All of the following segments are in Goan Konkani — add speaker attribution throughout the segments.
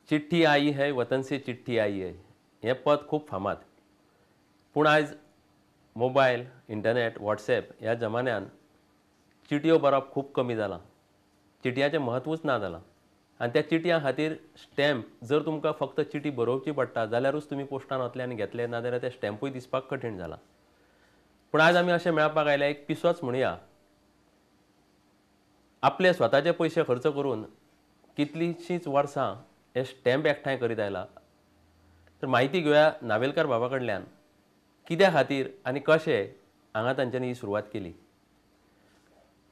Speaker 1: चिठ्ठी आई है वतन से चिठ्ठी आई है हें पद खूब फामाद. पूण आयज मोबायल, इंटरनेट, वॉट्सॅप ह्या जमान्यान चिटयो बरोवप खूब कमी जालां. चिटयांचें म्हत्वूच ना जालां आनी त्या चिटयां खातीर स्टॅम्प जर तुमकां फक्त चिटी बरोवची पडटा जाल्यारूच तुमी पोस्टान वतले आनी घेतले, ना जाल्यार ते स्टॅम्पूय दिसपाक कठीण जालां. पूण आयज आमी अशें मेळपाक आयल्या एक पिसोच म्हणया, आपले स्वताचे पयशे खर्च करून कितलींशींच वर्सां हे स्टॅम्प एकठांय करीत आयला. तर म्हायती घेवया नावेलकार बाबा कडल्यान, कित्या खातीर आनी कशें हांगा तांच्यांनी ही सुरवात केली.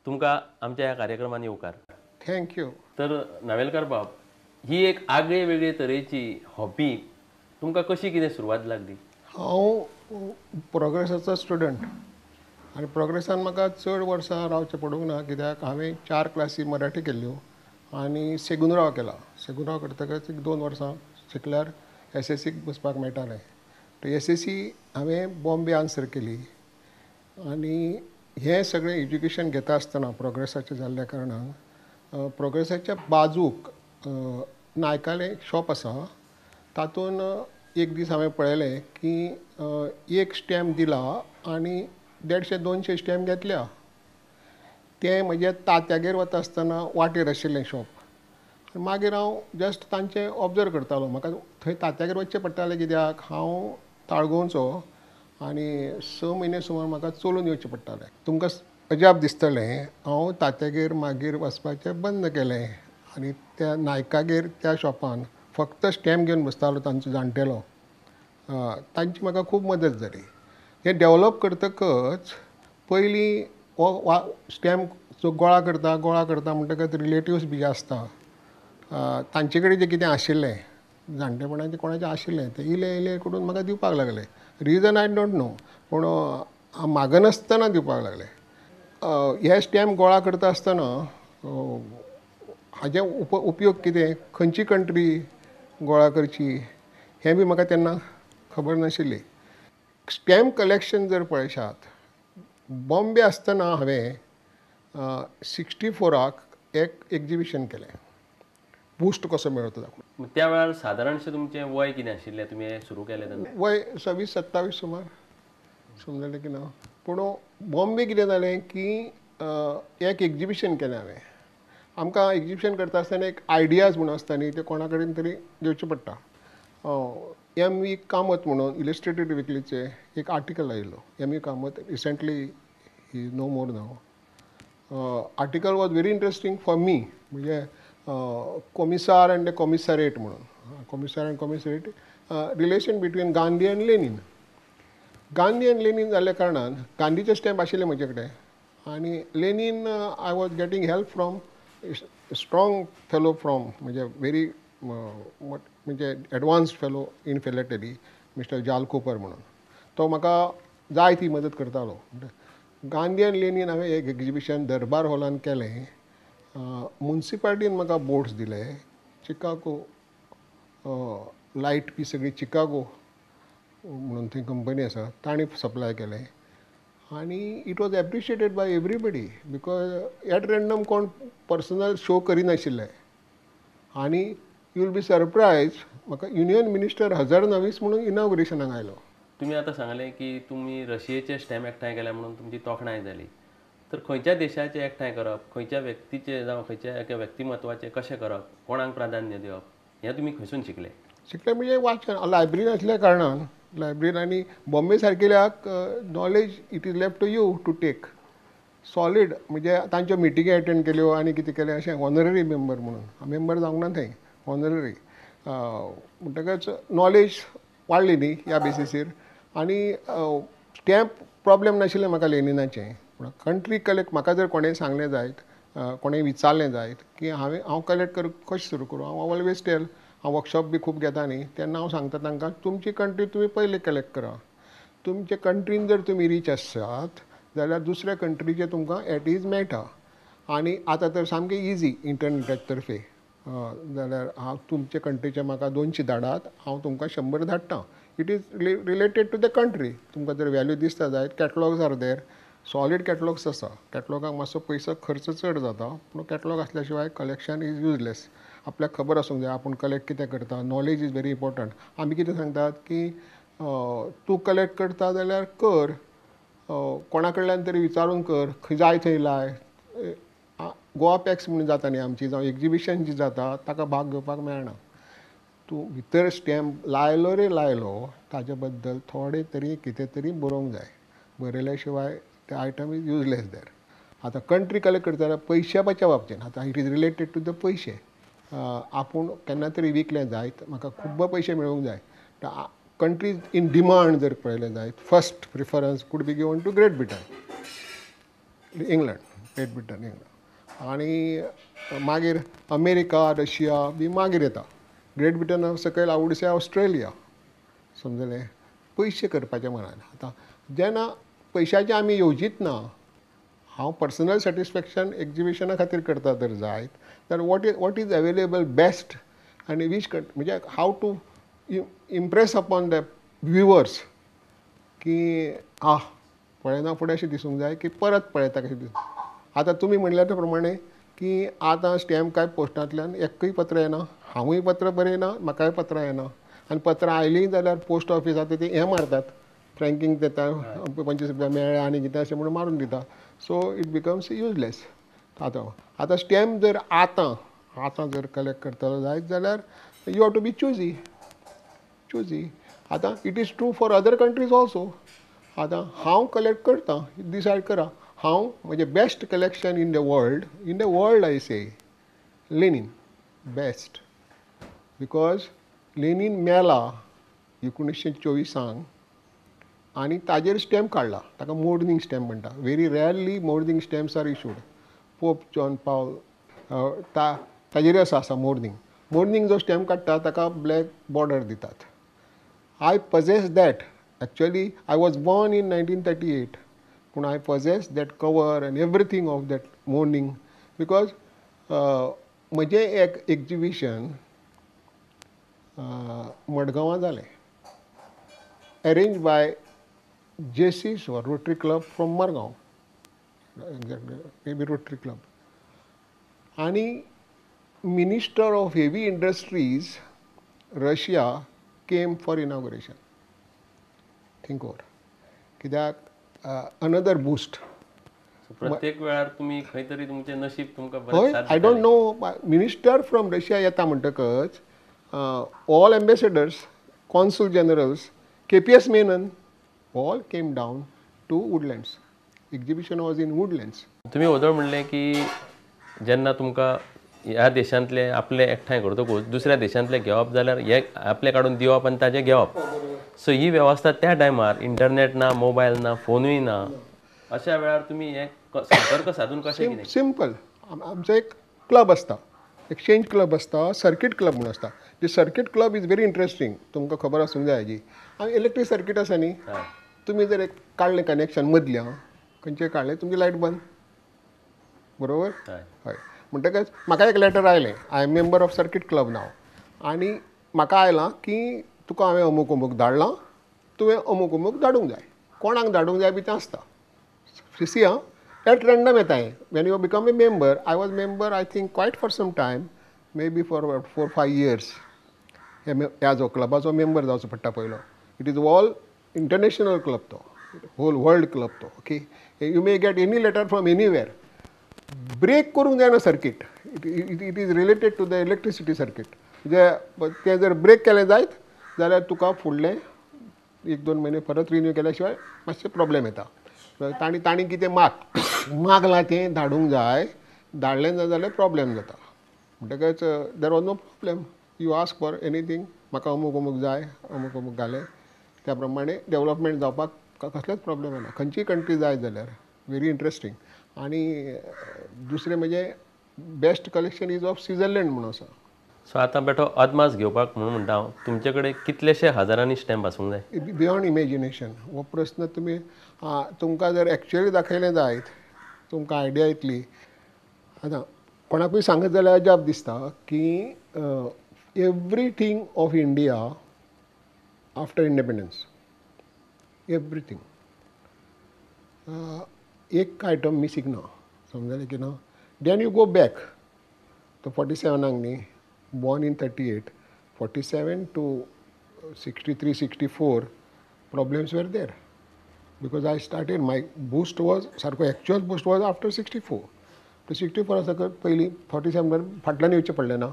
Speaker 1: तुमकां आमच्या ह्या कार्यक्रमान येवकार.
Speaker 2: Thank you.
Speaker 1: तर नावेलकार बाब, ही एक आगळे वेगळे तरेची हॉबी तुमकां कशी कितें सुरवात लागली?
Speaker 2: हांव प्रोग्रेसाचो स्टुडंट आनी प्रोग्रेसान म्हाका चड वर्सां रावचें पडूंक ना, कित्याक हांवें 4 क्लासी मराठी केल्ल्यो आनी सेगुंद्राव केला. सेगुंद्राव करतकच एक 2 वर्सां शिकल्यार एसएससीक बसपाक मेळटालें. तर एसएससी हांवें बॉम्बे आन्सर केली आनी हें सगळें एज्युकेशन घेता आसतना प्रोग्रेसाचें जाल्ल्या कारणान प्रोग्रेसाच्या बाजूक नायकालें एक शॉप आसा, तातूंत एक दीस हांवें पळयलें की एक स्टॅम्प दिला आनी 150-200 स्टॅम्प घेतल्या. तें म्हज्या तात्यागेर वता आसतना वाटेर आशिल्लें शॉप. मागीर हांव जस्ट तांचें ऑब्जर्व करतालो. म्हाका थंय तात्यागेर वचचें पडटालें कित्याक हांव ताळगोंवचो आनी 6 म्हयने सुमार म्हाका चलून येवचें पडटालें. तुमकां अजाप दिसतलें, हांव तात्यागेर मागीर वचपाचें बंद केलें आनी त्या नायकागेर त्या शॉपान फक्त स्टॅम्प घेवन बसतालो तांचो जाणटेलो. तांची म्हाका खूब मदत जाली. हें डेवलप करतकच पयलीं हो स्टॅम्प जो गोळा करता गोळा करता म्हणटकच रिलेटिव्स बी आसता, तांचे कडेन जें कितें आशिल्लें जाणटेपणाचें कोणाचें आशिल्लें तें इल्लें इल्लें करून म्हाका दिवपाक लागलें. रिजन I don't know, पूण मागनासतना दिवपाक लागलें. हे स्टॅम्प गोळा करता आसतना हाजे उपयोग कितें, खंयची कंट्री गोळा करची हें बी म्हाका तेन्ना खबर नाशिल्ली. स्टॅम्प कलेक्शन जर पळयशात, बॉम्बे आसतना हांवें 64 एक एक्जिबिशन केलें, बूस्ट कसो मेळटा दाखोवन.
Speaker 1: त्या वेळार सादारणशें तुमचें वय कितें आशिल्लें तुमी हें सुरू केलें तेन्ना?
Speaker 2: वय 26-27 सुमार, समजलें की ना. पूण बॉम्बे कितें जालें की एक एक्जिबिशन केलें हांवें. आमकां एक्जिबिशन करता आसतना एक आयडियाज म्हणून आसता न्ही, ते कोणा कडेन तरी घेवचें पडटा. एम वी कामत म्हणून इलस्ट्रेटेड विकलीचें एक आर्टिकल आयिल्लो. M V Kamath recently he no more now. Article was very interesting for me, म्हणजे कोमिसार अँड कॉमिसरेट म्हणून, commissar and commissariat relation between Gandhi and Lenin. Gandhi and Lenin जाल्ल्या कारणान गांधीचे स्टॅम्प आशिल्ले म्हजे कडेन आनी Lenin I was getting help from strong fellow from म्हणजे व्हेरी म्हणजे advanced fellow in philately mister Jalkopar म्हणून, तो म्हाका जाय ती मदत करतालो. गांधी आनी लेनीन हांवें एक एक्जिबिशन दरबार हॉलान केलें. मुन्सिपाल्टीन म्हाका बोर्ड्स दिले, चिकागो लायट बी सगळी चिकागो म्हणून थंय कंपनी आसा तांणी सप्लाय केलें आनी it was appreciated by everybody because at random कोण पर्सनल शो करिनाशिल्ले. आनी you will be surprise, म्हाका युनियन मिनिस्टर हजरनवीस म्हणून इनॉग्रेशनाक आयलो.
Speaker 1: तुमी आतां सांगलें की तुमी रशियेचे स्टॅम्प एकठांय केले म्हणून तुमची तोखणाय जाली, तर खंयच्या देशाचे एकठांय करप, खंयच्या व्यक्तीचे जावं खंयच्या एका व्यक्तिमत्वाचें कशें करप, कोणाक प्राधान्य दिवप, हें तुमी खंयसून शिकले?
Speaker 2: शिकले म्हणजे वाचन, लायब्ररीन आसल्या कारणान, लायब्ररीन आनी Bombay सारकेल्याक knowledge it is left to you to take solid. म्हणजे तांच्यो मिटिंगी एटेंड केल्यो आनी कितें केलें अशें ऑनररी मेंबर म्हणून, मेंबर जावंक ना थंय, ऑनररी म्हणटकच नॉलेज वाडली न्ही ह्या बेसिसीर. आनी स्टॅम्प प्रॉब्लेम नाशिल्लें म्हाका लेनिनाचें, पूण कंट्री कलेक्ट म्हाका जर कोणें सांगलें जायत, कोणें विचारलें जायत की हांव कलेक्ट करूं कशें सुरू करूं, हांव ऑलवेज टेल, हांव वर्कशॉप बी खूब घेता न्ही, तेन्ना हांव सांगता तांकां तुमची कंट्री तुमी पयलीं कलेक्ट करा. तुमचे कंट्रीन जर तुमी रीच आसात जाल्यार दुसऱ्या कंट्रीचे तुमकां एट is मेळटा. आनी आतां तर सामकें इजी इंटरनेटा तर्फे, जाल्यार हांव तुमचे कंट्रीचे म्हाका 200 धाडात, हांव तुमकां 100 धाडटा. It is related to the country. तुमकां जर व्हॅल्यू दिसता जायत, catalogues are there, solid catalogues आसा. कॅटलॉगाक मातसो पयसो खर्च चड जाता, पूण कॅटलॉग आसल्या शिवाय कलेक्शन is useless. आपल्याक खबर आसूंक जाय आपूण कलेक्ट कितें करता. Knowledge is very important. आमी कितें सांगतात की तूं कलेक्ट करता जाल्यार कर, कोणा कडल्यान तरी विचारून कर, खंय जाय थंय लाय. गोवा पॅक्स म्हणून जाता न्ही आमची, जावं एग्जिबिशन जी जाता ताका भाग घेवपाक मेळना. तूं भितर स्टॅम्प लायलो रे लायलो ताजे बद्दल थोडें तरी कितें तरी बरोवंक जाय. बरयल्या शिवाय ते आयटम is useless there. आतां कंट्री कलेक्ट करता जाल्यार पयशाच्या बाबतीन आतां it is related to the पयशे. आपूण केन्ना तरी विकलें जायत, म्हाका खूब्ब पयशे मेळूंक जाय. कंट्रीज इन डिमांड जर पळयलें जायत, first preference could be given to Great Britain, England, Great Britain, England. आनी मागीर अमेरिका, रशिया बी मागीर येता. ग्रेट ब्रिटना सकयल आवडसे ऑस्ट्रेलिया. समजलें? पयशे करपाचें मनान. आतां जेन्ना पयशाचें आमी येवजीत ना, हांव पर्सनल सॅटिस्फॅक्शन एग्जिबिशना खातीर करता तर जायत जाल्यार what is available best आनी वीच म्हणजे how to impress upon the viewers की आह पळयना फुडें अशें दिसूंक जाय की परत पळयता कशें दिसूं. आतां तुमी म्हणल्या त्या प्रमाणे की आतां स्टॅम्प काय पोस्टांतल्यान एकूय पत्र येना, हांवूय पत्र बरयना, म्हाकाय पत्रां येना. आनी पत्रां आयलीं जाल्यार पोस्ट ऑफिस आतां ती हें मारतात, फ्रँकींग दिता, 25 रुपया मेळ्ळे आनी कितें अशें म्हणून मारून दिता. So it becomes useless. आतां आतां स्टॅम्प जर आतां आतां जर कलेक्ट करतलो जायत जाल्यार you have to be choosy choosy. आतां it is true for other countries also. आतां हांव कलेक्ट करता, डिसायड करा हांव म्हजें best collection in the world, in the world I say Lenin best, because Lenin मेला 1924 आनी ताजेर स्टॅम्प काडला, ताका मोर्निंग स्टॅम्प म्हणटा. Very rarely mourning stamps are issued. Pope John Paul ताजेर आसा आसा मोर्निंग. मोर्निंग जो स्टॅम्प काडटा ताका ब्लॅक बॉर्डर दितात. I possess that. Actually I was born in 1938, पूण I possess that cover and everything of that mourning, because म्हजें एक एग्जिबिशन मडगांवां जालें, arrange by Jaycees or Rotary Club from Margao, exactly maybe Rotary Club. आनी minister of heavy industries Russia came for inauguration. Think over कित्याक अनदर बूस्ट.
Speaker 1: प्रत्येक वेळार तुमी खंय तरी तुमचें नशीब तुमकां.
Speaker 2: हय, I don't know. Minister from Russia येता म्हणटकच all ambassadors, consul generals, KPS Menon all came down to Woodlands. Exhibition was in Woodlands.
Speaker 1: तुमी वदळ म्हणलें की जेन्ना तुमकां ह्या देशांतले आपले एकठांय करतकूच दुसऱ्या देशांतले घेवप जाल्यार हे आपले काडून दिवप आनी ताजें घेवप. सो ही वेवस्था त्या टायमार इंटरनेट ना, मोबायल ना, फोनूय ना, अशा वेळार तुमी हे संपर्क साधून कशें कितें?
Speaker 2: सिंपल. आमचो एक क्लब आसता, एक्सचेंज क्लब आसता, सर्कीट क्लब म्हणून आसता. The circuit club is very interesting, तुमकां खबर आसूंक जाय हाजी. आनी इलेक्ट्रीक सर्कीट आसा न्ही, तुमी जर एक काडलें कनेक्शन मदलें, खंयचें काडलें तुमची लायट बंद, बरोबर? हय. म्हणटकच म्हाका एक लेटर आयलें, I am member of circuit club नाव, आनी म्हाका आयलां की तुका हांवें अमूक अमूक धाडलां, तुवें अमूक अमूक धाडूंक जाय. कोणाक धाडूंक जाय बी तें आसता. सी आं, एट रँडम येता हें. When you become a member, I was member I think quite for some time, maybe for 4-5 years. ह्या जो क्लबाचो मेंबर जावचो पडटा पयलो. It is all international club तो, होल वर्ल्ड क्लब तो. Okay, you may get any letter from anywhere. Break करूंक जायना circuit. It is related to the electricity circuit. म्हणजे तें जर ब्रेक केलें जायत जाल्यार तुका फुडलें 1-2 म्हयने परत रिन्यू केल्या शिवाय मातशें प्रॉब्लेम येता. तांणी तांणी कितें मागलां तें धाडूंक जाय, धाडलें ना जाल्यार प्रॉब्लेम जाता. म्हणटकच there was no problem. You ask for anything, म्हाका अमूक अमूक जाय, अमूक अमूक घालें, त्या प्रमाणे डेवलपमेंट जावपाक कसलेच प्रॉब्लेम येना. खंयचीय कंट्री जाय जाल्यार व्हेरी इंट्रस्टींग. आनी दुसरें म्हणजे best collection is of Switzerland म्हणून आसा.
Speaker 1: सो आतां बेठो अदमास घेवपाक म्हणून म्हणटा हांव, तुमचे कडेन कितलेशे हजारांनी स्टॅम्प आसूंक जाय?
Speaker 2: बियोंड इमेजिनेशन हो प्रस्न. तुमी तुमकां जर एक्चुअली दाखयलें जायत तुमकां आयडिया येतली. आतां कोणाकूय सांगत जाल्यार अजाप दिसता की everything of India after independence, everything, एक आयटम मिसींग ना. समजलें की ना? Then you go back तो 47 न्ही, Born in 38, 47 to 63, 64 problems were there because I started my boost was सारको actual boost was after 64. 64 सकट पयलीं 47 फाटल्यान येवचें पडलें ना,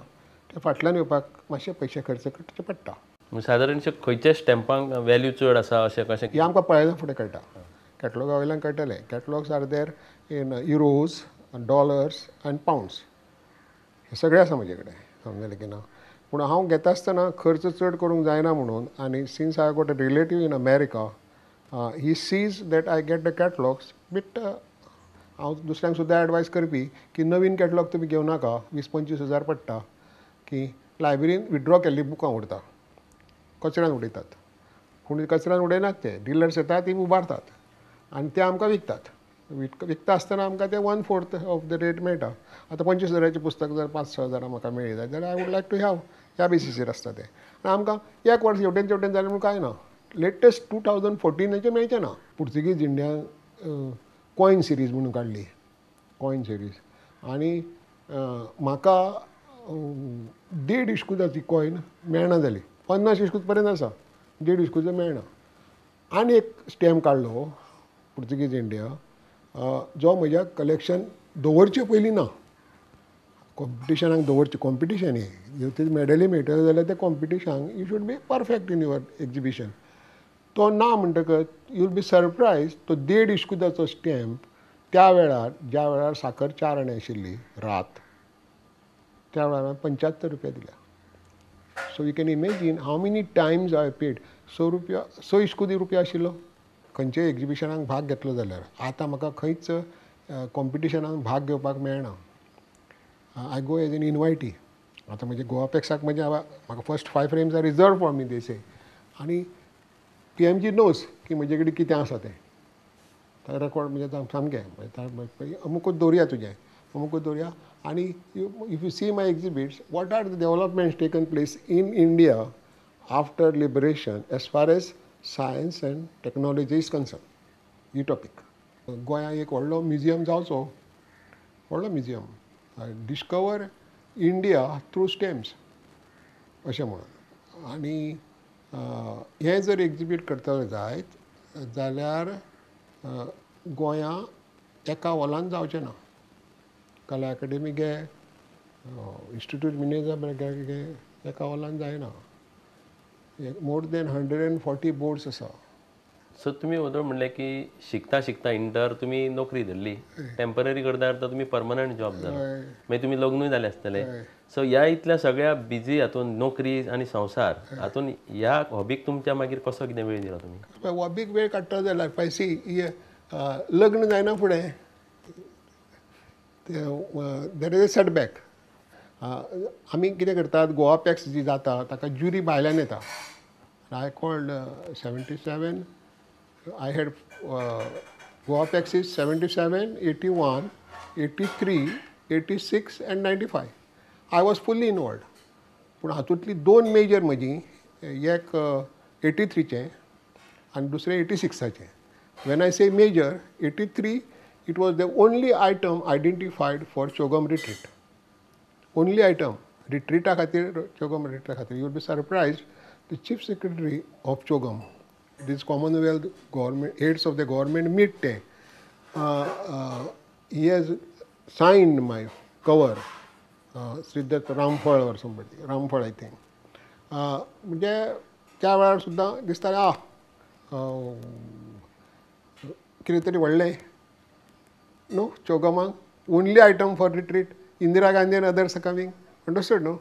Speaker 2: ते फाटल्यान येवपाक मातशे पयशे खर्च करचे पडटा.
Speaker 1: सादारणशे खंयच्या स्टॅम्पांक व्हॅल्यू चड आसा अशें कशें?
Speaker 2: हें आमकां पळयल्या फुडें कळटा, कॅटलॉगा वयल्यान कळटलें. Catalogues are there in euros, dollars and pounds, हें सगळें आसा म्हजे कडेन, समजलें की ना. पूण हांव घेता आसतना खर्च चड करूंक जायना म्हणून, आनी since I got a relative in America, he sees that I get the catalogues bit. हांव दुसऱ्यांक सुद्दां एडवायस करपी की नवीन कॅटलॉग तुमी घेवं नाका, 20-25 हजार पडटा, की लायब्ररीन विथड्रॉ केल्लीं बुकां उरता, कचऱ्यान उडयतात. पूण कचऱ्यान उडयनात, ते डिलर्स येतात, ती उबारतात आनी ते आमकां विकतात. विकता आसतना आमकां ते 1/4 ऑफ the rate मेळटा. आतां 25 हजाराचें पुस्तक जर 5-6 हजारां म्हाका मेळ्ळी जाल्यार I would like to have, ह्या बेसिसीर आसता तें. आनी आमकां एक वर्स हेवटेन तेवटेन जालें म्हणून कांय ना. लेटस्ट 2014 मेळचें ना. पुर्तुगीज इंडिया कॉयन सिरीज म्हणून काडली, कॉयन सिरीज, आनी म्हाका 1.5 इश्कुदाची कॉयन मेळना जाली. 50 इश्कूद पर्यंत आसा, 1.5 इश्कूद मेळना. आनी एक स्टॅम्प काडलो पुर्तुगीज इंडिया, जो म्हज्या कलेक्शन दवरचे पयलीं ना, कॉम्पिटिशनाक दवरचें. कॉम्पिटिशन हें ते मॅडली मेळटले जाल्यार त्या कॉम्पिटिशनाक you should be perfect in your exhibition. तो ना म्हणटकच you will be surprise, तो 1.5 इश्कुदाचो स्टॅम्प त्या वेळार, ज्या वेळार साकर 4 आणे आशिल्ली रात, त्या वेळार हांवें 75 रुपया दिल्या. So you can imagine how many times I paid. 6 रुपया, 6 इश्कुदी रुपया आशिल्लो खंयच्याय एग्जिबिशनाक भाग घेतलो जाल्यार. आतां म्हाका खंयच कॉम्पिटिशनाक भाग घेवपाक मेळना. I go as an invitee. आतां म्हजे गोवा पॅक्साक म्हजें म्हाका first 5 frames are reserve for me they say. आनी PMG knows की म्हजे कडेन कितें आसा तें, रेकॉर्ड म्हणजे सामकें अमुकूच दवरुया तुजें, अमुकूच दवरुया. आनी if you see my exhibits, what are the developments taken place in India after liberation as far as science and technology is concern, he topic. गोंयांत एक व्हडलो म्युजियम जावचो, व्हडलो museum, discover India through stamps अशें म्हणून. आनी हें जर एक्झिबीट करतले जायत जाल्यार गोंयां एका हॉलान जावचें ना. कला अकाडेमी घे, इन्स्टिट्यूट मिनेजा घे, एका हॉलान जायना. मोर दॅन 140 बोर्ड्स आसा.
Speaker 1: सो तुमी वदोळ म्हणलें की शिकता शिकता इंटर तुमी नोकरी धरली, टेम्पररी करता करता तुमी परमनंट जॉब जालो, मागीर तुमी लग्नूय जाले आसतले. सो ह्या इतल्या सगळ्या बिजी हातून नोकरी आनी संवसार हातून ह्या हॉबीक तुमच्या मागीर कसो कितें वेळ दिलो तुमी?
Speaker 2: हॉबीक वेळ काडटा जाल्यार पयसी लग्न जायना फुडें there is a setback. आमी कितें करतात, गोवा पॅक्स जी जाता ताका ज्युरी भायल्यान येता. I called 77, I had Goa PACS is 77, 81, 83, 86 and 95. I was fully involved. पूण हातूंतली 2 मेजर म्हजी, एक 83चें आनी दुसरें 86चें. When I say major, 83 it was the only item identified for CHOGM retreat. Only item रिट्रीटा खातीर, चोगम रिट्रीटा खातीर. You will be surprised, the chief secretary of CHOGM, this Commonwealth government heads of the government meet ते, he has signed my cover, Shridatt Ramphal or somebody, Ramphal I think. म्हणजे त्या वेळार सुद्दां दिसतालें आ कितें तरी व्हडलें न्हू चोगमाक, only item for retreat, Indira Gandhi and others are coming, understood no?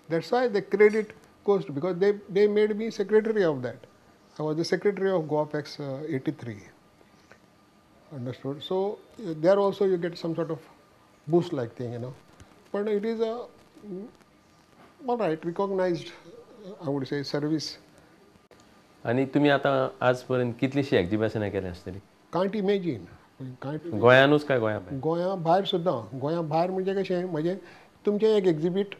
Speaker 2: That's why the credit goes to, because they made me secretary of that. I was the secretary of Goa PACS 83, understood? So there also you get some sort of boost like thing, you know. But it is a, all right, recognized, I would say, service.
Speaker 1: आनी तुमी आतां आज पर्यंत कितलीशीं एक्जिबिशनां केल्या आसतलीं?
Speaker 2: Can't imagine.
Speaker 1: गोंयानूच काय गोंया भायर?
Speaker 2: गोंया भायर सुद्दां. गोंया भायर म्हणजे कशें, म्हणजे तुमचें एक एक्झिबीट